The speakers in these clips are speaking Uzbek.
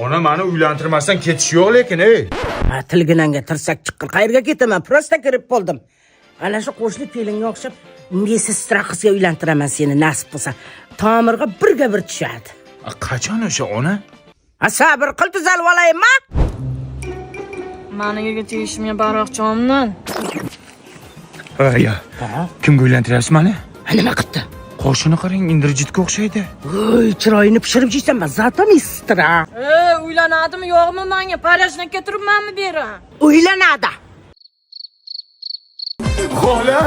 Ona, mani uylantirmasdan ketish yo'q lekin, ey. Ha, tilginanga tirsak chiqqir. Qayerga ketaman? Просто kirib bo'ldim. Ana shu qo'shni kelinga o'xshab медсестра qizga uylantiraman seni, nasib qilsa. Tomirga birga bir tushadi. A, qachon o'sha, ona? Ha, sabr qil, tuzalib olaymi? Mani yerga tegishimga baroqchomdan. Aya. Kimga uylantiryapsiz mani? Ha, nima qilibdi? Qoshini qarang, Indrajitga o'xshaydi. Voy, chiroyini pishirib yeysan, зато медсестра. E, uylanadimi yo'qmi manga? Parajnikka turibmanmi beri? Uylanadi. Xola!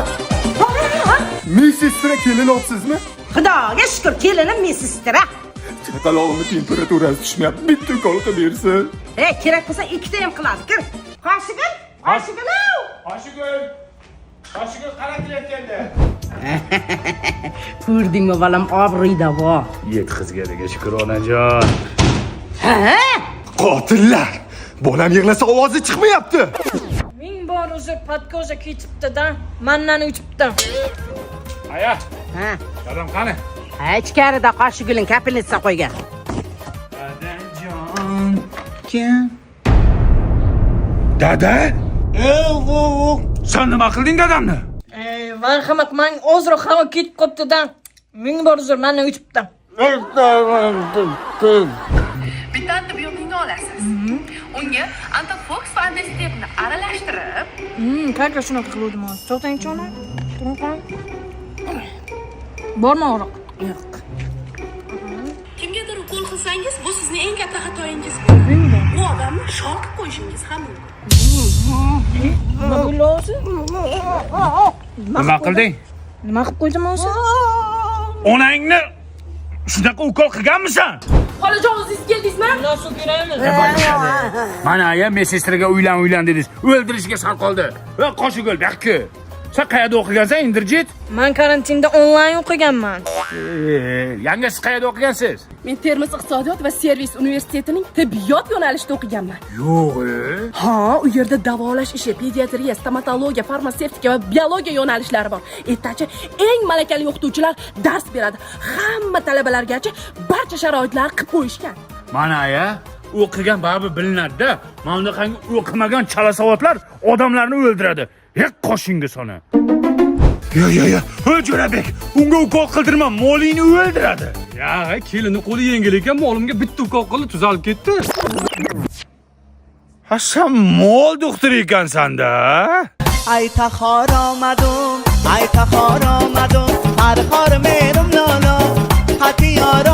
Медсестра kelin olibsizmi? Xudoga shukur, kelinim медсестра. Chaqalog'imni temperaturasi tushmayapti. Bitta ukol qilib bersin. E, kerak bo'lsa ikkita ham qiladi. Kir. Qoshigul, Qoshigul. Qoshigul. Qoshigul, qara, keldi. Ko'rdingmi, bolam, obro'yda bor. Yetkazganiga shukur, onajon. Ha? Qotillar! Bolam yig'lasa ovozi chiqmayapti. Ming bor uzr, подкожа ketibdi-da. Mandan uchibdi. Aya, Ha. dadam qani? Ha, ichkarida Qoshigulin капельница qo'ygan. Dadajon kim? Dada? Sen nima qilding dadamni? Ey, marhamat, man ozroq havo ketib qolibdi-da. Ming bor uzr, mandan uchibdi. Bitta antibiotikni olasiz. Unga Antifox va Antistepni aralashtirib, Как shunaqa qiluvdim hozir. To'xtangchi, ona. Turing qoling. Bormi og'riq? Yo'q. Kimgadir ukol qilsangiz, bu sizning eng katta xatoyingiz bo'ladi. U odamni shok qilib qo'yishingiz ham mumkin. Nima bo'ldi o'zi? Nima qilding? Nima qilib qo'ydim o'zi? Onangni shunaqa ukol qilganmisan? Xolajon, o'zingiz keldingizmi? Nasıl kerakmi? Mana, aya, медсестра ga uylan, uylan dedingiz. O'ldirishga sal qoldi. Va Qoshigul, bu. Sen qayerda o'qigansan, Indirjit? Man karantinda onlayn o'qiganman. Yanga, siz qayerda o'qigansiz? Men Termiz iqtisodiyot va servis universitetining tibbiyot yo'nalishida o'qiganman. Yo'q, e. Ha, u yerda davolash ishi, pediatriya, stomatologiya, farmatsevtika va biologiya yo'nalishlari bor. Ertachi eng malakali o'qituvchilar dars beradi. Hamma talabalargacha barcha sharoitlar qilib qo'yishgan. Mana, aya, o'qigan baribir bilinadi-da. Mana bunaqangi o'qimagan chalasavodlar odamlarni o'ldiradi. Hech qoshingga sona. Yo, yo, yo, ey Jo'rabek, unga ukol qildirma, molingni o'ldiradi. Ya, kelinni qo'li yengil ekan, molimga bitta ukol qildi, tuzalib ketdi. Ha, sen mol doktori ekansan-da. Ай тахор омадум, ай тахор омадум, ҳар хор мерум лоло, хати ёр.